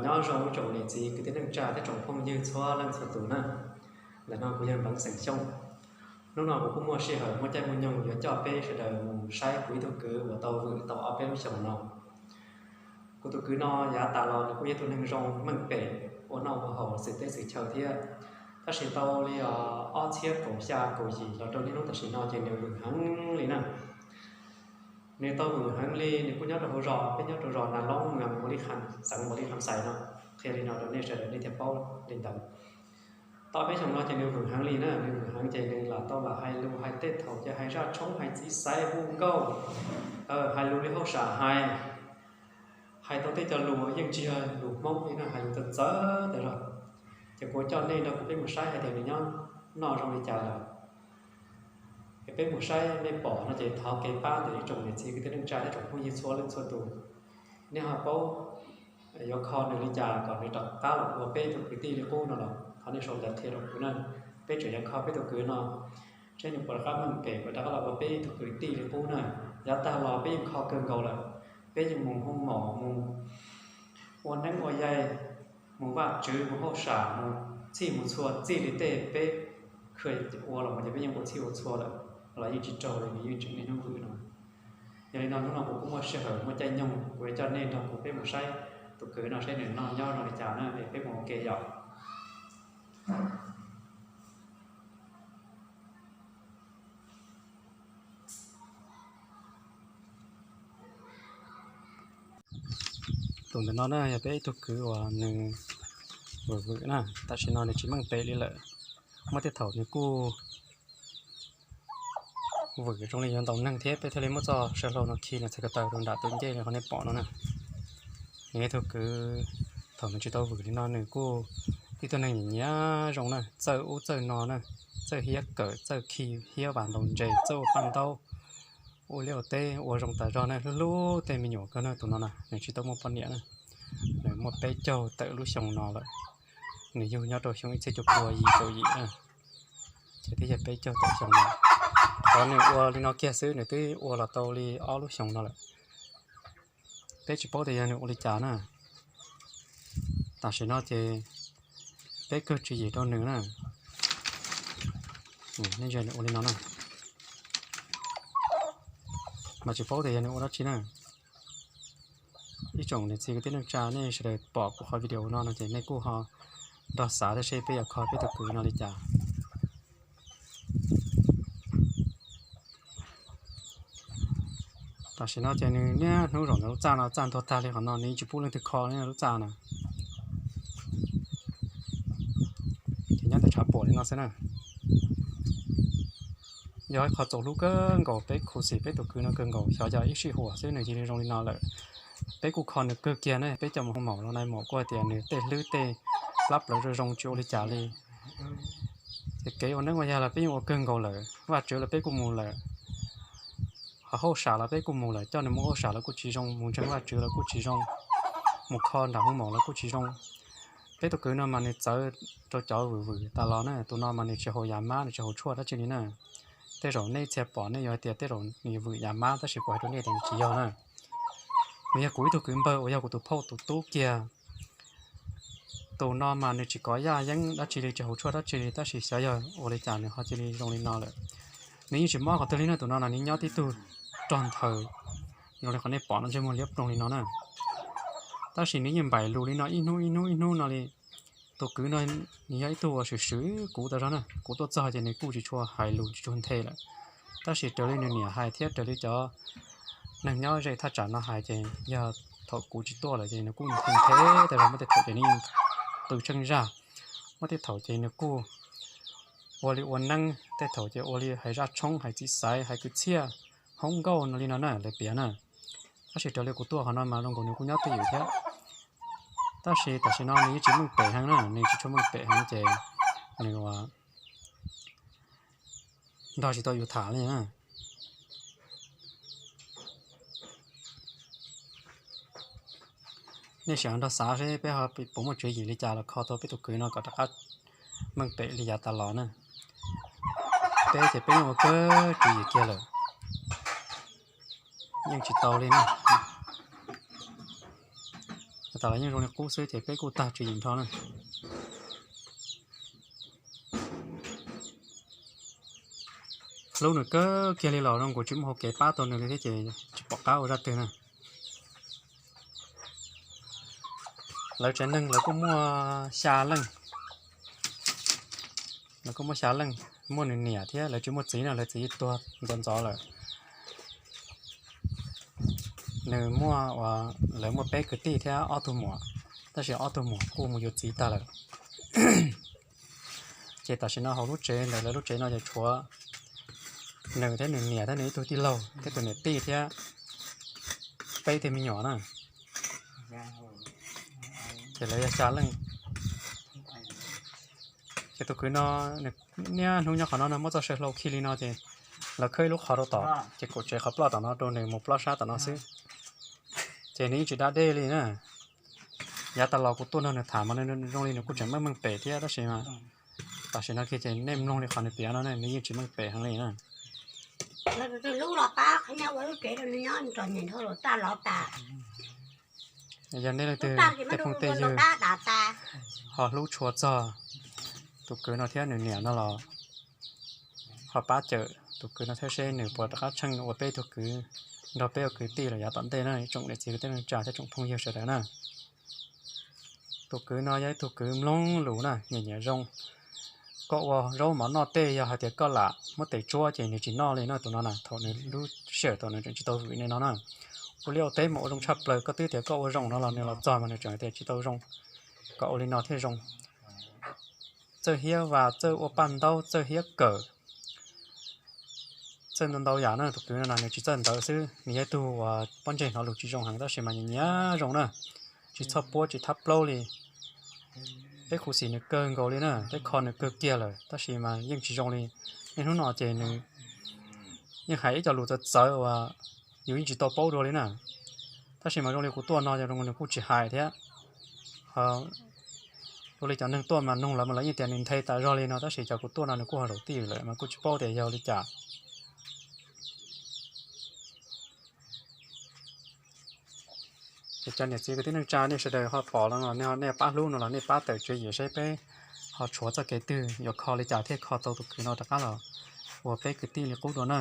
Nyob zoo ib tsoom niam txiv kwv tij neej tsa thiab tsoom phooj ywg txhua leej txhua tus na. Ntawm no kuv yog Npeev xeem Xyooj. Hnub no kuv kuj muaj sij hawm muaj caij muaj nyoog yuav coj peb sawv daws mus saib kuv ib tug kwv uas tau vwm tau ob peb lub xyoos no. Kuv tus kwv no yav tas los nws kuj yog ib tug neeg zoo meej pem, ua noj ua haus xwm teb xwm chaw thiab. Tab sis tau li ob txhiab kaum xya kaum yim los rau niaj hnub tam sim no ces nws vwm heev li na. Nws tau vwm heev li, nws kuj nyob rau hauv zos, peb nyob rau zos Nas Loob, Muas Li Kham, xeev Muas Li Kham Xais no. Qhia li no rau nej sawv daws nej thiaj paub li ntawd. Tau peb xyoos no ces nws vwm heev li na, nws vwm heev ces nws lam tau lam hais lus hais tej thaum ces hais zaj tshoob hais txiv xaiv hu nkauj, hais lus li hauj sam hais, hais tau tej cov lus yeej tsis yog lus Hmoob li na, hais lus txawv txawv tas zog. Ces kuv coj nej nrog kuv peb mus saib hais tias nws nyob noj zoo li cas lawm. Es peb mus saib, nej pom no ces thov kev pab ntawm ib tsoom niam txiv kwv tij neej tsa thiab tsoom phooj ywg txhua leej txhua tus. Nej ho paub yuav kho nws li cas kom nws rov qab los ua peb tus kwv tij li qub no los thov nej sau ntawv qhia rau kuv na. Peb tseem yuav kho peb tus kwv no, seb nws puas rov qab meej pem, puas rov qab los ua peb tus kwv tij li qub na. Yav tag los peb yeej kho kawg nkaus lawm, peb yeej mus hu maum, mus ua neeb ua yaig, mus vaj tswv, mus hauj sam, mus txhij mus txhua, txij li tej peb kha ua los mus ces peb yeej ua txhij ua txhua lawm, los yeej tsis raug li, nws yeej tseem niaj hnub vwm no. Yog li no hnub no kuv kuj muaj sij hawm muaj caij nyoog, kuv yuav coj nej nrog kuv peb mus saib tus kwv no seb nws noj nyob zoo li cas na, es peb mus ua ke yom. Tus ntawm no na yog peb ib tug kwv uas nws vwm vwm na, tam sim no nws tsis meej pem li lawm. Muaj tej thaum nws kuj vwm zoo li yuav ntaus neeg thiab, peb thiaj li muab txoj saw hlau no khi nws txhais ko taw rau nram tus ncej li qhov nej pom no na. Nws ib tug kwv, thaum nws tsis tau vwm li no nws kuj ib tug neeg nyiam nyiam zoo na, txawj ub txawj no na, txawj hiab kawm, txawj khi hiab vas ntaus ntses, txawj ua paj ntaub, ua liaj ua teb ua zoo tas zog na, hlub hlub tej me nyuam kawg na. Tus no na nws tsis tau muaj poj niam na, nws muaj peb caug tawm lub xyoo no lawm. Nws yug nyob rau xyoo ib txhiab cuaj pua yim caum yim na, ces twb yog peb caug tawm xyoo no. Qhov nws ua li no kiag xwb nws twb ua los tau li ob lub xyoo no lawm. Peb tsis paub tias yog nws ua li cas na. Tam sim no ces peb kawg tswv yim rau nws na. Nej ntsia nws ua li no na, mas tsis paub tias yog nws ua dab tsi na. Ib tsoom niam txiv kwv tij neej tsa nej sawv daws pom kuv qhov video no no ces nej kuj ho nrog xav thiab seb peb yuav kho peb tus kwv no li cas. Tam sim no ces nws niaj hnub zaum ntawm lub txaj no, txaj ntuag tag li qhov no nws yeej tsis pub leej twg kho li lub txaj no. Ces nyob ntawm tshav puam li no xwb na. Yog ib qho txaus hlub kawg nkaus, peb khuv xim peb tus kwv no kawg nkaus, xyov yog ib sij huam xwb nws cia li zoo li no lawm. Peb kuj kho nws kawg kiag ne, peb coj mus hu maum los nai maum kuj hais tias nws tej hlwb tej plab plawv zoo zoo tsis ua li cas li. Ces kev ua neeb ua yaig los peb yeej ua kawg nkaus lawm, vaj tswv los peb kuj mus lawm, ho hauj sam los peb kuj mus lawm, coj nws mus hauj sam los kuj tsis zoo, mus ntseeg vaj tswv los kuj tsis zoo, mus kho nram hu maum los kuj tsis zoo. Peb tus kwv no mas nws txawv rau cov vwm vwm tas los na, tus no mas nws tsis haus yas mab, nws tsis haus tshuaj dab tsi li na. Tej zaum nej txhia pom nej yuav hais tias tej zaum nws vwm yas mab, tab sis kuv hais rau nej tias nws tsis yog na. Nws yog kuv ib tug kwv npawg uas yog kuv tus phauj tus tub kiag. Tus no mas nws tsis kov yaj yeeb dab tsi li, tsis haus tshuaj dab tsi li, tab sis xyov yog ua li cas nws ho cia li zoo li no lawm. Nws yeej tsis mob qhov twg li na, tus no na nws nyob tib tug rog nthaws zoo li qhov nej pom no, ntsej muag liab ploog li no na. Tab sis nws yeej npaim lus li no ib hnub ib hnub ib hnub no li. Tus kwv no nws yog ib tug uas swm swm kuv tas zog na, kuv tuaj txog ces nws kuj tsis tshua hais lus tsis tshua nthe lawm. Tab sis raws li nws niam hais thiab raws li cov neeg nyob ze thaj tsam no hais ces yog thaum kuv tsis tuaj lawm ces nws kuj nthe nthe tas zog, muaj tej thaum ces nws yeej qw tsheej zaj, muaj tej thaum ces nws kuj ua li ua neeb, tej thaum ces ua li hais zaj tshoob hais txiv xaiv hais kwv txhiaj hoob nkauj no li no na lawv piav na. Tab sis raws li kuv tuaj qhov no mas zoo nkaus nws kuj nyob twj ywm thiab. Tab sis tam sim no nws yeej tsis meej pem heev na, nws tsis tshua meej pem heev ces nws ua nrog tsis tau yus tham li na. Nej sim nrog xav seb peb ho puas muaj tswv yim li cas los kho tau peb tus kwv no kom rov qab meej pem li yav tas los na. Peb ces peb yeej ua kawg tswv yim kiag lawm, yeej tsis tau li na. tas los yeej zoo li qub xwb ces peb kuj tag tswv yim nrho na. Hlub nws kawg kiag li los zoo nkaus tsis muaj hauv kev pab tau nws li thiab ces tsis pom qab ua zaj twg na. Lawv tsev neeg lawv kuj muaj xya leej, lawv kuj muaj xya leej, muaj nws niam thiab lawv tsis muaj txiv no, lawv txiv tuag ntxov ntxov lawm. Nws muaj, lawv muaj peb kwv tij thiab ob tug muam, tab sis ob tug muam kuj mus yuav txiv tag lawm. Ces tam sim no hauv lub tsev ntawm lawv lub tsev no ces tshuav nws thiab nws niam thiab nws ib tug tij laug thiab tus niam tij thiab peb tug me nyuam na. Ces lawv yog xya leej. Ces tus kwv no niaj hnub nyob qhov no no muab txoj saw hlau khi li no ces lawv khawb ib lub qhov rau tom ces kaum tsev qhov ploj tom no rau nws mus plob sab tom no xwb. Ces nws yeej tsis da dej li na. Yav tas los kuv tuaj nrog nws tham mas zoo li nws kuj tseem meej meej pem thiab tab sis mas tam sim no kiag ces nej mloog li qhov nws piav no nws yeej tsis meej pem heev li na. Yog nej leej twg tej phooj tej ywg ho hlub tshua txog tus kwv no thiab nws niam no los ho pab cawm tus kwv no thiab seb nws puas rov qab tsheej ua peb tug kwv nrog peb ua kwv tij los yav tom ntej na ib tsoom niam txiv kwv tij neej tsa thiab tsoom phooj ywg sawv daws na. Tus kwv no yog ib tug kwv mloog lus na, nyiam nyiam zoo. Koj ua zaub mov noj tej yog hais tias koj lam muab tes tsuab ces nws tsis noj li no. Tus no na thaum nws lub sij hawm thaum nws tseem tsis tau vwm li no na, ua liaj ua teb mas ua zoo tshaj plaws, koj twb tias koj ua zoo no los nws los txog mas nws tseem tias tsis tau zoo, kom ua li no thiaj zoo. Txawj hiab vas, txawj ua paj ntaub, txawj hiab kawm, txawj ntau ntau yam na. Tus kwv no nws tsis txawj ntawv xwb, nws yog ib tug uas pob ntseg hnov lus tsis zoo heev tab sis mas nyiam nyiam zoo na, tsis txhob puab tsis thab plaub li. Peb khuv xim nws kawg nkaus li na, peb kho nws kawg kiag lawm tab sis mas yeej tsis zoo li. Niaj hnub no ces nws yeej hais ib co lus txawv txawv uas yus yeej tsis tau paub dua li na. Tab sis mas zoo li kuv tuaj no ces nws kuj tsis hais thiab. Ua li cov neeg tuaj mas noog lawv mas lawv yeej tias nws nthe tas zog li no tab sis cov kuv tuaj no nws kuj ho zaum twj ywm lawm mas kuj tsis paub tias yog li cas. Ces cov niam txiv kwv tij neej tsa nej sawv daws ho pom no los nej pab hlub no los nej pab tawm tswv yim seb peb ho tshuav txoj kev twg yuav kho li cas thiaj kho tau tus kwv no rov qab los ua peb kwv tij li qub dua na.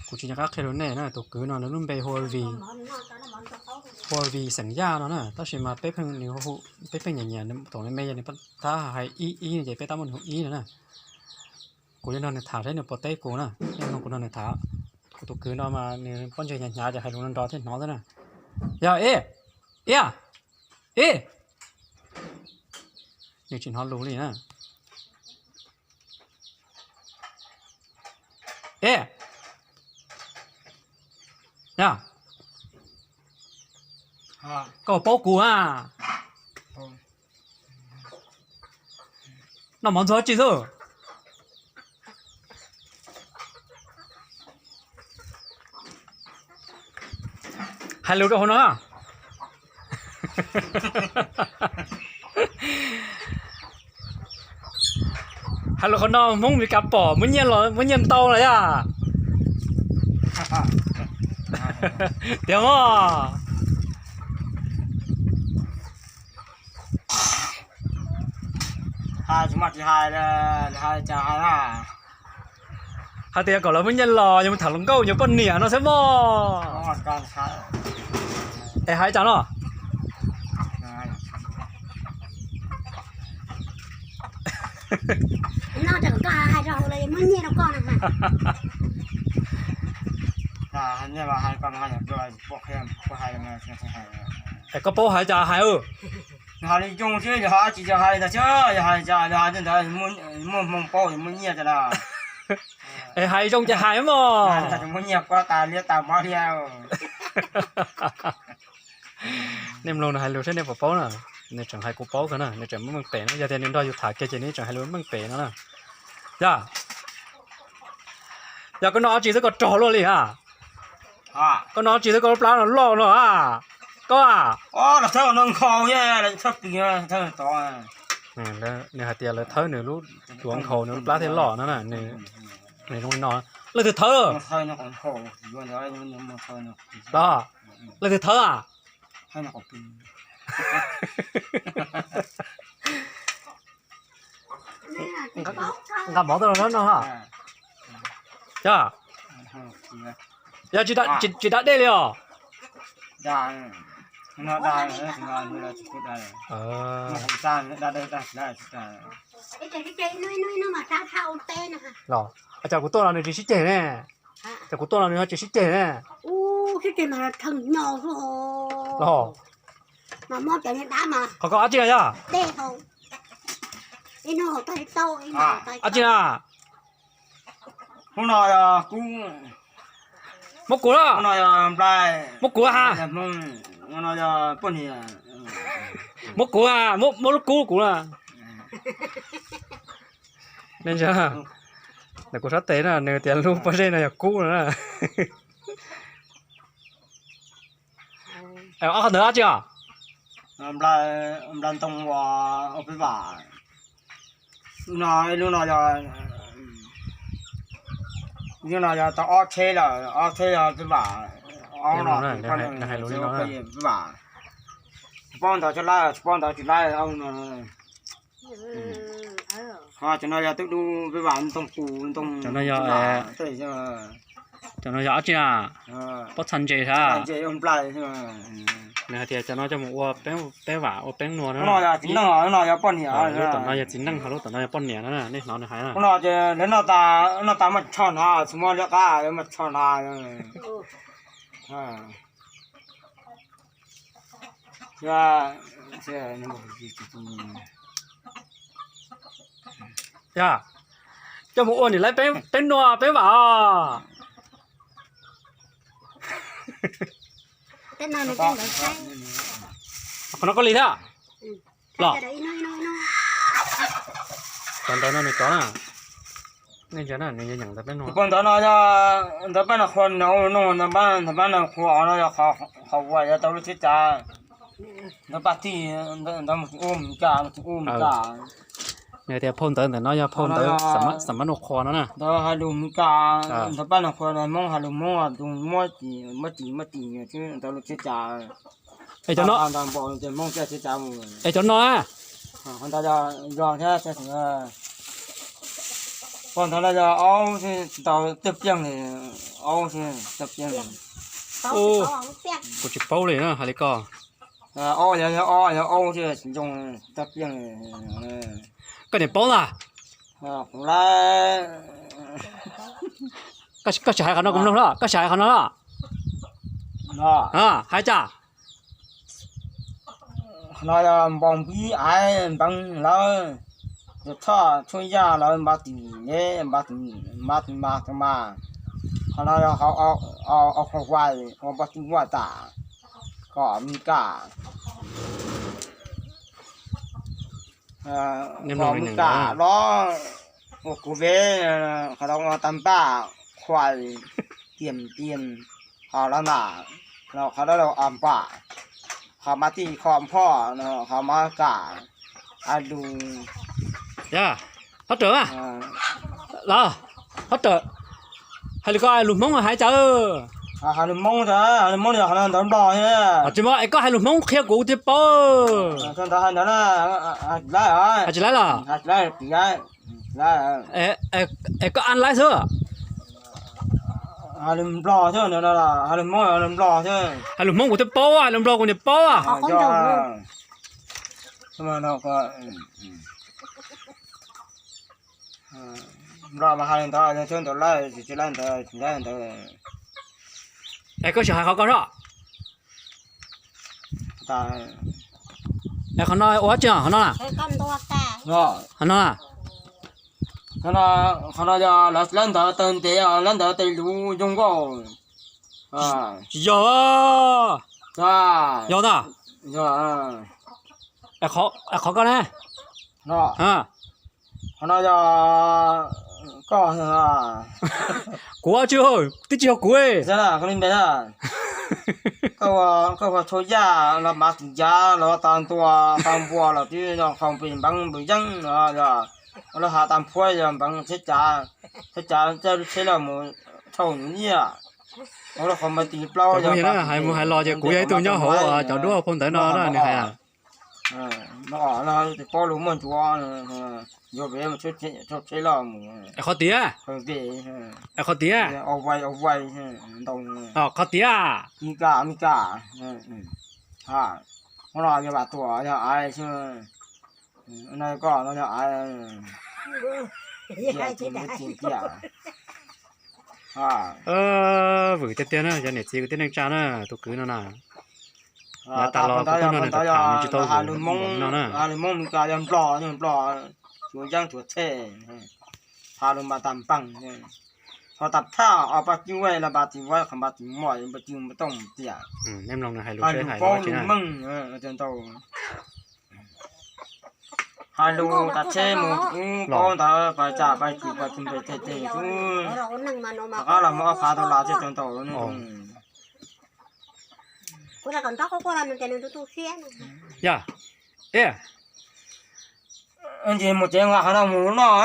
Kuv tsis nco qab qhia rau nej na, tus kwv no nws lub npe hu ua Vij, hu ua Vij xeem Yaj no na, tab sis mas peb pheej nyiam nyiam thaum nws me nws tab hais ib ib no ces peb tab muab nws hu ib no na. Kuv yuav nrog nws tham saib nws puas teb kuv na, nej mloog kuv nrog nws tham. Kuv tus kwv no mas nws pob ntseg hnyav hnyav ces hais lus no nrov thiaj hnov xwb na. Yog ib, ib, ib, nws tsis hnov lus li na. Ib, koj paub kuv a? Noj mov ntxuag tsi xwb? Hais lus rau hauv no. Hais lus qhov no Hmoob Mes Kas pom muab nyiaj los muab nyiaj ntau los yog. Tiag mog. Hais tsis muaj tsis hais, hais cas hais na. Hais tias kom lawv muab nyiaj los yog mus tham hluas nkauj yog poj niam no xwb mog. Es hais cas no? Es koj paub hais cas hais. Hais li zoo xwb, yog hais tsis yog hais li ntawd xwb, yog hais li ntawd muaj hmoo paub muaj nyiaj tas na. Es hais zoo ces hais mog. Muaj nyiaj kuab tas liab tas mob thiab. Nej mloog nws hais lus saib nej puas paub na. Nws tseem hais kuv paub kawg na, nws tseem meej pem na, yog tias nws nrog yus tham kiag ces nws tseem hais lus meej pem no na. Yog, yog koj noj dab tsi xwb koj rog luaj li a? Koj noj dab tsi xwb koj lub plab no loj no a? Koj a. Nws hais tias lawv thawb nws lub tuav nkhaus nws lub plab thiaj loj no na, nws zoo li no. Leej twg thawb? Los leej twg thawb a? Nqa mov tuaj no ha. Yog, yog tsis da dej li os. Los, cas kuv tuaj los nws tsis sib ceg ne? Cas kuv tuaj los nws ho tsis sib ceg ne? Los, qhov ko dab tsi na yog? Dab tsi na? Hnub no yog kub, muab kuv na, muab kuv ha. Muab kuv, muab lub kub kuv na. Ntawm kuv sab tes na nws tias lub pob zeb no yog kub no na. Ob qhov ntawd dab tsi os? Nplas ntoo uas peb vam no, lub no yog, lub no yog tau ob tsheb lawm, ob tsheb yog peb vam, ob no peb vam. Tsis paub ntawd tsis laib, tsis paub ntawd tsis laib. Ho cov no yog twb dub peb vam ntoo tus ntoo, cov no yog cov no yog dab tsi na? Pob txha ntses hab? Nws hais tias cov no coj mus ua peb vam ua peeb nua na. No yog txiv neej, no yog poj niam. Lub tom no yog txiv neej, ho lub tom no yog poj niam na, nej hnov nws hais na. No ces lawv noj tas, noj tas mas tshog hnav, tsis muaj liab qab mas tshog hnav. Yog, coj mus ua niam lawv peeb nua peeb vam os. Qhov no koj li thiab los? Cov ntawd no nws cov na. Nej ntsia na, nws nyeem ntawv peb no. Ntawv peb no qhua no, ntawv peb no qhua no yog qhov uas yog tau lub tsheb cav. Ntawv paj tij, ntawv mus tsis ua Meskas, mus tsis ua Meskas. Nws tias phau ntawv ntawm no yog phau ntawv xam mab nua qhua no na. Ntawv hais lus Meskas, ntawv peb no qhua no Hmoob hais lus Hmoob, tus muab tim muab tim muab tim xwb ntawv lub tsheb cav. Es cov no, es cov no na. Yog thiab, pog ntawd no yog aub xwb, tsis tau tiaj piaj li, aub xwb tiaj piaj li. Kuv tsis paub li na, hais li ko. Aub yog, yog aub, yog aub xwb tsis zoo tiaj piaj li. Koj niam paub ntag. Koj tsis hais qhov no kuv mloog los, koj tsis hais qhov no los. Hais cas? Qhov no yog npau npib aiv npeev lawv, yog thoj tshuab yaj lawv npab tim, npab tim mas, qhov no yog qhov ua qhov huais ua npab tim huaj tas kom Meskas, kom Meskas los ua kuv ve, qhov no ua tag npaj huais tiam tiam, ho los na, qhov no a npaj, qhov mas tij qhov nphoj, qhov mas kam a lus. Yog, qhov rawm, los, qhov rawm, hais lus ko lus Hmoob hais cas? Hais lus Hmoob, hais lus Hmoob yog qhov no ntawv Nplog thiab. Tsis muaj, es koj hais lus Hmoob qhia kuv thiaj paub. Hais tsis laib los? Es koj an laib xwb. Hais lus Nplog thiab, hais lus Hmoob, hais lus Nplog thiab. Hais lus Hmoob kuv thiaj paub, hais lus Nplog kuv niam paub. Nplog mas hais li ntawd, thiab ntawd laib, tsis laib ntawd, tsis laib ntawd. Es koj sim hais qhov ko soj. Es qhov no ua dab tsi os, qhov no na? Qhov no na? Qhov no yog lawv ntawd taw ntev, lawv ntawd tes luv zoo nkauj. Tsis yog. Yog ntag. Es qhov ko ne? Qhov no yog koj, kuv tsis, twb tsis yog kuv. Koj tshuab yaj los mas tus yav los tas ntua, tas npua los twb yog qhov npis npeev npis yeeb no yog, lawv has tas nphuab yog npeev tsheb cav, tsheb cav coj lub tsheb los mus Thauj nws nyiaj. Ua lub qhov npas tis plaub. Cov phooj ywg na, hais mus hais los ces kuv yog ib tug nyob hauv cov duab phau ntawv no na, nws hais. No tus paub lus muaj ncuav, yuav pem mus tsheb loj mus. Qhov tiag. Qhov tiag. Ntau. Qhov tiag. Mis kas, mis kas. Hnub no yog Vam Tuam yog Aiv xwb. No koj no yog Aiv. Vwm tiag tiag na, cov niam txiv kwv tij neej tsa na, tus kwv no na. Yav tas los kuv tuaj nrog nws tham nws tsis tau vwm no na. Hais lus Hmoob Mes Kas yog Nplog, yog Nplog, tsuav yeeb tsuav txhej, hais lus npas tas npeeg, ho tas phaj os paj cwj los npas tis vaib qhov npas tis muaj npas cwj npas tooj tias. Hais lus paub lus meej, ntau. Hais lus tas tsheb mus ub paub ntawd pas cas pas cwj pas cwj npe teg teg xwb. Rov qab los muaj ob phav tau las thiaj tau ntau. Yog, nce mus tsev nqa qhov no mus noj,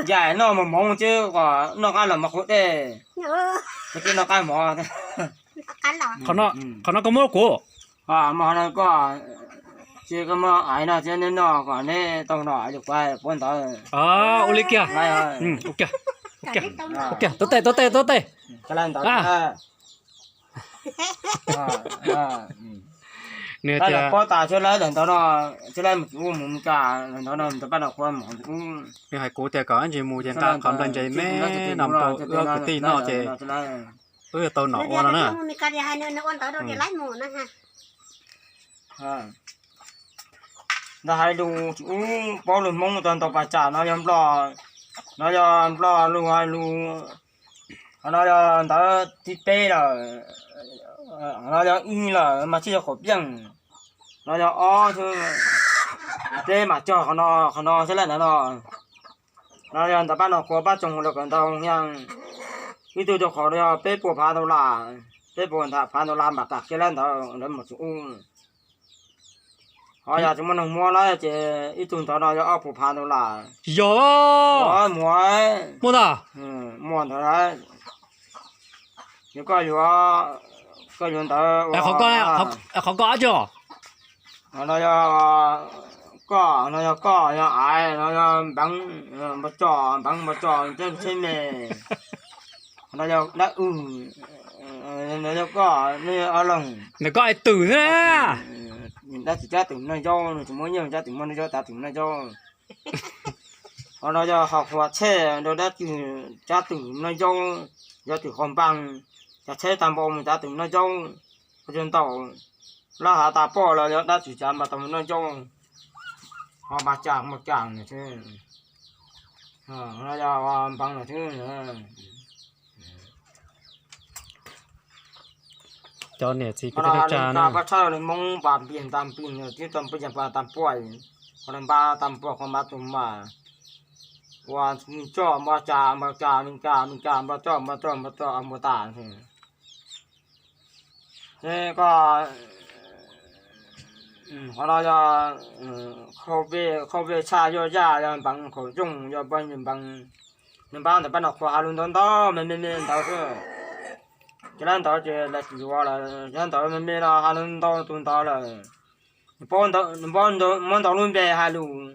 yaim noj mos mov xwb kom noj qab los mov qhuav dej, tsis noj qab mov. Qhov no koj muab kuv. Koj, ces koj muab Aiv no thiab neb noj kom neb tau nom li kuv puab ntawd. Ua li kiag. Ua kiag, tuab tes, tuab tes, tuab tes. Nws tias pob tas thiab lawv ntawd no, thiab lawv mus ua mus Mes Kas ntawd no, ntawd pab no qhua mus ub. Nws hais kuv tias kom ib ntsis mus ces nqa qhov nplaj ntses me no rau wb ob kwv tij noj ces wb yuav tau nom ua no na. Ntawd hais lus ub paub lus Hmoob tau ntau pas cas no yog Nplog, no yog Nplog lus hais lus, qhov no yog ntawd thib peb lawm, qhov no yog ib lawm mas thiaj yog qaum peej, no yog ob xwb, peb mam cog qhov no, qhov no xwb lawm ntawd no. No yog ntawd pab no qhua pab tsoog los kom ntau thiab. Ib tug rau qhov no yog peb puas phav dollar, peb puas phav dollar npam tas kiag lawm ntawd lawv mus txog ub. Ho yog tsis muaj neeg muab lawm ces ib tug ntawd no yog ob puas phav dollar. Yog muaj, muaj ntawd, yog koj yuav, koj yuav ntawd. Qhov koj ab tsi? No yog koj, no yog koj, yog Aiv, no yog Npeev, Npov Tso, Npeev Npov Tso, tsheb me. No yog dab, no yog koj, no yog ob leeg. Ntawm koj es twm xwb na. Dab tsi cab twm no yog, tsis muaj nyiaj cab twm no yog, cab twm no yog. Ho no yog hau hua tshej rau dab tsi cab twm no yog, yog twm qhov npaa, cov tsheb tag npaum mus cab twm no yog, qhov tsis ntau, lab hav tas poj los yog dab tsi cab npaa tau no yog, ho npaa cas npaa cas no yog npaa no xwb. Cov niam txiv kwv tij neej tsa na. Pab tshawj li Hmoob npam npias ntam npis nws tib tau npis npam tam puaj, qhov npam tam puaj qhov npam tus mas, ua coj npam cas npam cas npam cas npam cas npam coj npam coj npam coj npam tas. Ces koj, qhov no yog khau vej tshaj yog yaj yog npeev khaum yooj yog npab npab ntawm pab no qhua has lus ntau ntau me me me ntawd xwb. Ces lawv ntawd ces lawv tsis yuav lawm, lawv ntawd me me no has lus ntau tus ntawd lawm. Muab ntau lub npe has lus,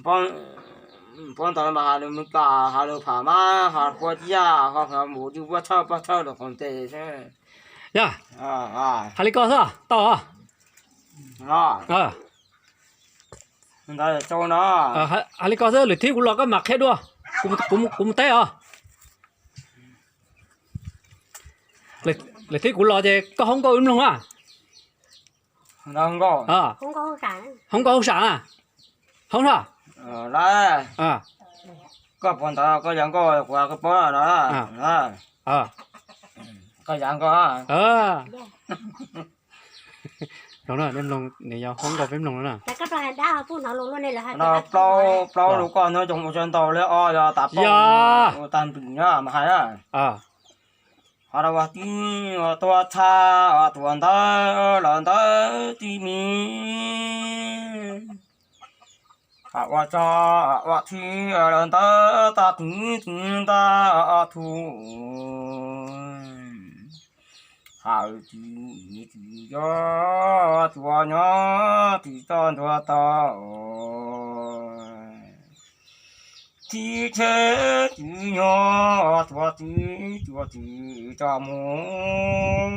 muab ntawd mas has lus Mes Kas, has lus Pham Mab, has Pua Ciaj, ho mus yus puab tshawj pog tshawj lawm qhov tes xwb. Yog, hais li ko xwb tau. Ntawd no, hais li ko xwb, lwm thib kuv los koj mam qhia dua, kuv mus teb os. Lwm thib kuv los ces koj hoob nkauj wb mloog na. Hoob nkauj hauj sam na. Hoob no. Koj puag ntawd koj yav nkauj kuv koj paub no. Koj yav nkauj. Mloog na, neb mloog, nws yog hoob nkauj peb mloog no na. No plaub, plaub lus koj no cov mus tsa ntau li ob yog tas poj, tag nplis no mas hais na. Ho no ua tib ua tuag txha, ua tuag ntawd los ntawd tib mis. Hais ua tso ua txhij los ntawd tag twv twv ntag thu. Hais tsis tsis yog tsuas nyob tsis tso ntuag tau. Txhij tsheb tsis nyob tsuas txwv tsuas txwv tso mus.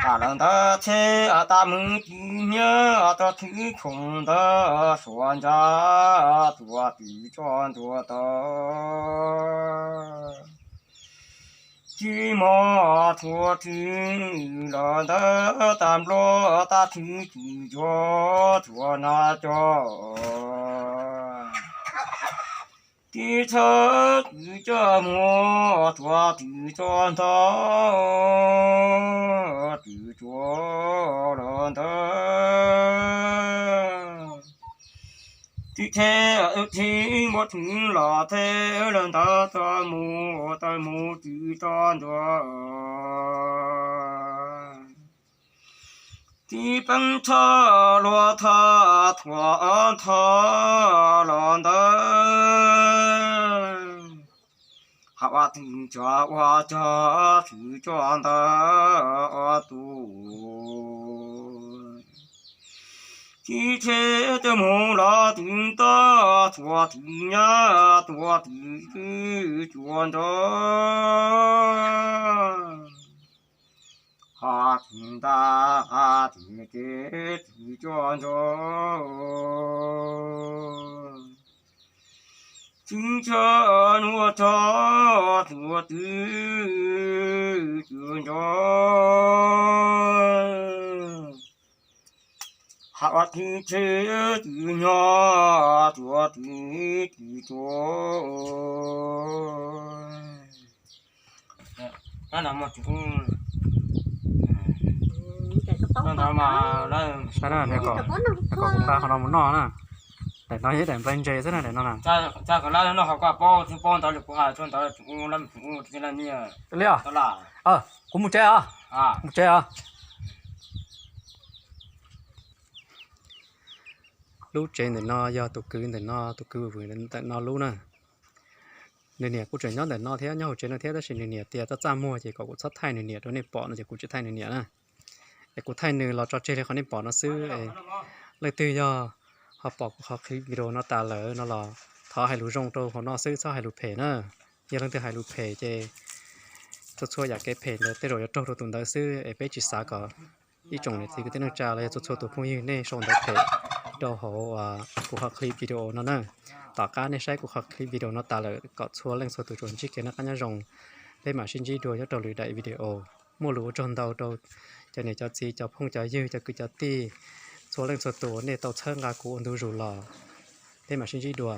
Hais los ntawd tsheb tas mus tsis nyob tso txwv khoom ntawd suav ntsa tsuas txwv tso ntuag tau. Tsis mos txhuav txwv los ntawd tag npluag tag txwv tsis tso txhuav na tso. Tib txhawb txwv coj mus txhuav txwv tso ntag, txwv tso los ntawd. Tib tsheb txhij muab txwv los teb los ntawd txo mus txo mus txwv tso ntuag. Tib peeb tshaj luag thaj txhuav ob ntho los ntawd. Hais ua txwv tso ua tso txwv tso ntawd ob tug. Tib tsheb coj mus los txwv toj txhuav txwv nyab txhuav txwv tsuas nrov. Ho txwv nta ha txwv tsev txwv tsuas nrov. Txwv tshaj nuav tso txhuav txwv tsuas nrov. Hais ua txwv tsheb txwv nyob txhuav txwv txwv tsuas. Sab na, kom kuv nqa qhov no mus noj na. Daim no yog ib daim nplai ntses xwb na, daim no na. Txaj kom lab noj qhov koj paub, tsis paub ntawd li kuv hais txog ntawd, tsis ua lab, tsis ua tsis lab nyiaj. Li os. Kuv mus tsev os. Mus tsev os. Lub tsev ntawm no yog tus kwv ntawm no, tus kwv vwm ntawm no lub na. Nws niam kuj tseem nyob ntawm no thiab, nyob hauv tsev no thiab, tab sis nws niam tias txaj txaj muag ces kom kuv txhob thaij nws niam rau nej pom no ces kuv tsis thaij nws niam na. Es kuv thaij nws los tso tseg li qhov nej pom no xwb. Leej twg yog ho pom kuv qhov clip video no tas lawm no los thov hais lus zoo rau hauv no xwb, txhob hais lus phem na. Yog leej twg hais lus phem ces txhua txhua yam kev phem ntawd tej zaum yuav raug rau tus ntawd xwb, es peb tsis xav kom ib tsoom niam txiv kwv tij neej tsa los yog txhua txhua tus phooj ywg nej sau ntawv phem rau hauv kuv qhov clip video no na. Tom qab nej saib kuv qhov clip video no tas lawm kom txhua leej txhua tus tsuas ntsib kev noj qab nyob zoo. Peb mam sib ntsib dua nyob rau lwm daim video. Muaj lus ua tsaug ntau rau cov niam cov txiv, cov phooj cov ywg, cov kwv cov tij, txhua leej txhua tus nej tau txhawb nqa kuv ua ntu zus los. Peb mam sib ntsib dua.